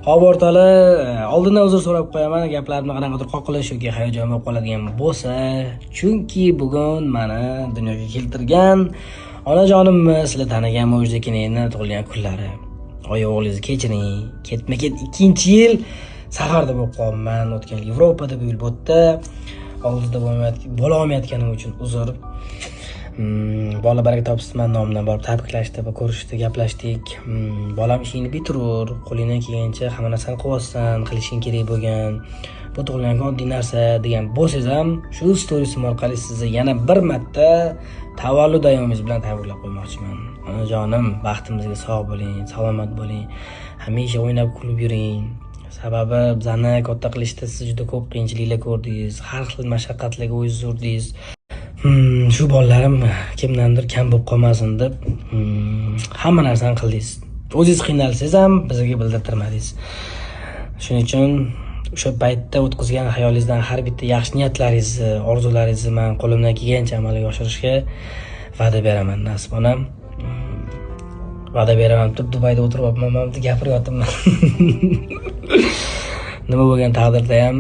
Hop, o'rtoqlar, oldindan uzr so'rab qo'yaman, gaplarimni qanaqadir qoqilish yoki hayajon bo'lib qoladigan bo'lsa, chunki bugun mani dunyoga keltirgan onajonimni, sizlar tanigan Mo'jiza Kineni tug'ilgan kunlari. Oyi, o'g'lingizni kechiring, ketma-ket ikkinchi yil safarda bo'lib qolibman. O'tgan yil Yevropada, bu yil bu yerda. Oldida bo'la olmayotganim uchun uzr. Bola baraka topsin, mani nomimdan borib tabriklashdi va ko'rishdi, gaplashdik. Bolam, ishingni bitirur, qo'lingdan kelgancha hamma narsani qilyapsan, qilishing kerak bo'lgan. Bu tug'ilgan kun oddiy narsa degan bo'lsangiz ham, shu storiesim orqali sizni yana bir marta tavallud ayyomingiz bilan tabriklab qo'ymoqchiman. Onajonim, baxtimizga sog' bo'ling, salomat bo'ling, hamisha o'ynab kulib yuring. Sababi bizani katta qilishda siz juda ko'p qiyinchiliklar ko'rdingiz, har xil mashaqqatlarga o'zingiz urdingiz. Shu bolalarim kimdandir kam bo'lib qolmasin deb hamma narsani qildingiz. O'zingiz qiynalsangiz ham bizga bildirtirmadingiz. Shuning uchun o'sha paytda o'tkazgan hayolingizdan har bitta yaxshi niyatlaringizni, orzularingizni man qo'limdan kelgancha amalga oshirishga va'da beraman, Nasib onam. Va'da beraman deb Dubayda o'tirib olibman, man bitta gapiryapman. Nima bo'lgan taqdirda ham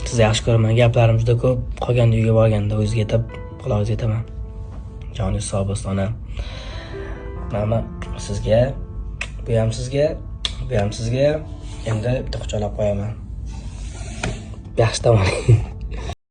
sizni yaxshi ko'raman. Gaplarim juda ko'p. Qolganda uyga borganda o'zizga yetib, qulog'ingizga yetaman. Joningiz sog' bo'lsin, onam. Mana sizga, bu ham sizga, bu ham sizga. Endi bitta quchoqlab qo'yaman. Yaxshi dam oling.